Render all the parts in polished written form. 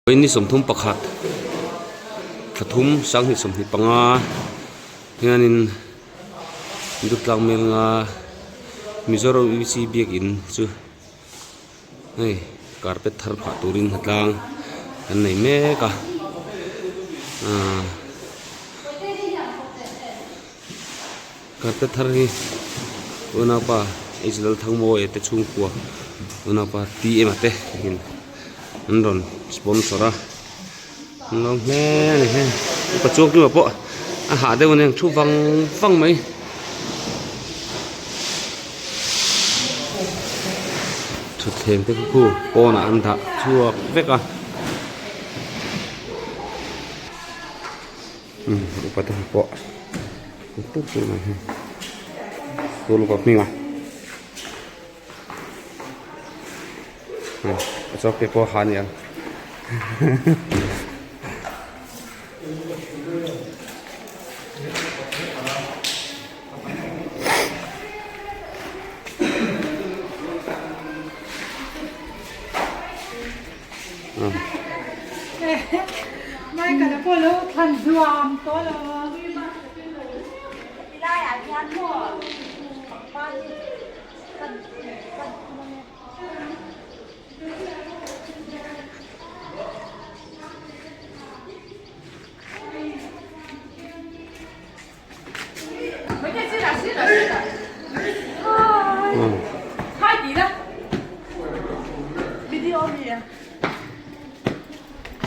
Ni 31 thla thum sanghnih 25 hianin Dutlang Melnga Mizoram UC biakin chu hei carpet thar phah turin hnatlang an nei mek a aaa carpet thar hi unaupa H Lalthangmawia te chhungkua unaupa T M a te in. An rawn sponsor a an lo hle a ni hei upa chuang kima pawh a hah deuh a nia thu vang vang mai. Thutthleng te khu pawnah an dah chhuak vek a upa te ho pawh tun upa hming a. A chawk te pawh ha aniang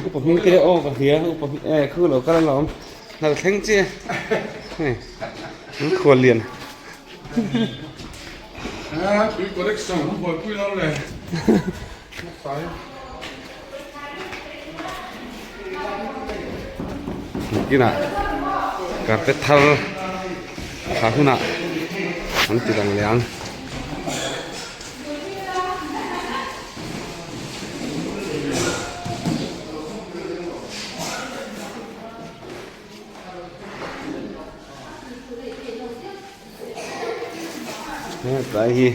Upa hming te aw ka hria upa hming eh khu lo kal alawm hnal thleng chiah hei an khual lian. Nakinah carpet thar tha hunah an ti lang leh ang. Hetlai hi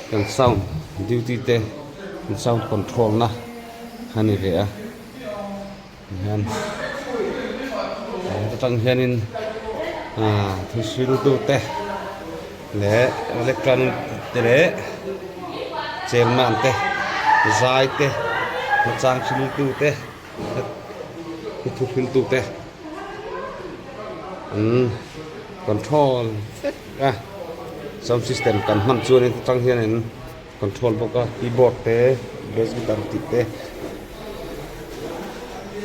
kan sound duty te kan sound control na a ni ve a tihian heta tang hianin ah thil hriltu te leh electronic te leh chairman te zai te hmachang hriltu te. Thu hriltu te an control vek a sound system kan hman chuan in atang hian in control bawk a keyboard te bass guitar tih te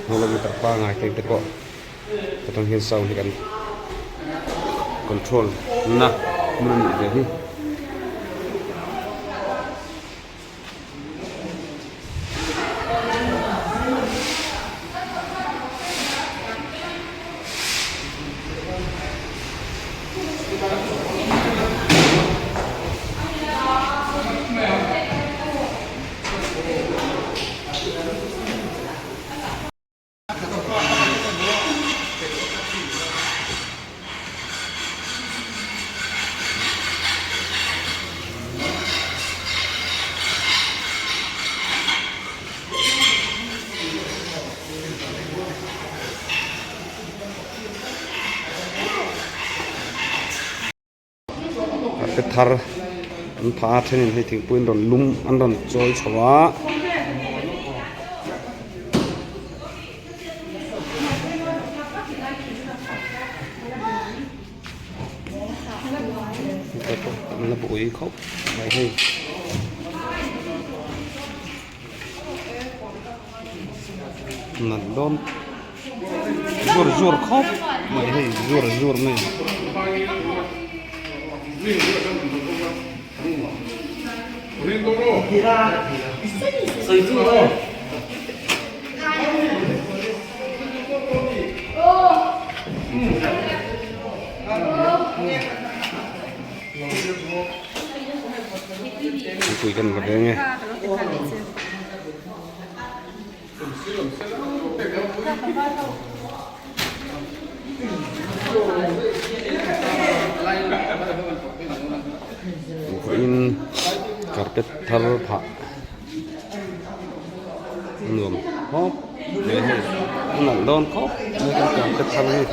holo guitar pangai te te pawh atang hian sound hi kan control na hmun a nih ve hi. Carpet thar an phah a thenin hei thingpui an rawn lum an rawn chawi chho a. An la buai khawp mai hei. Nat dawn zur zur khawp mai hei zur zur mai. Thingpui kan la veng e. Vawiin carpet thar phah a nuam. khawp mai hei a nalh dawn khawp mai kan carpet thar hi.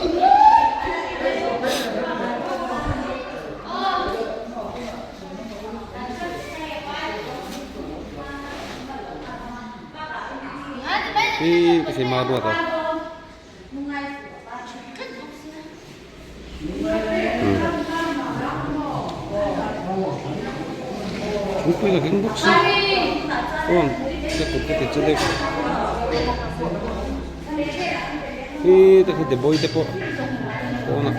Hi ka thei mar ruat a. Thingpui ka keng bawk si chuan ka kut ka ti chu deuh hi te khi te bawi te pawh pawnah.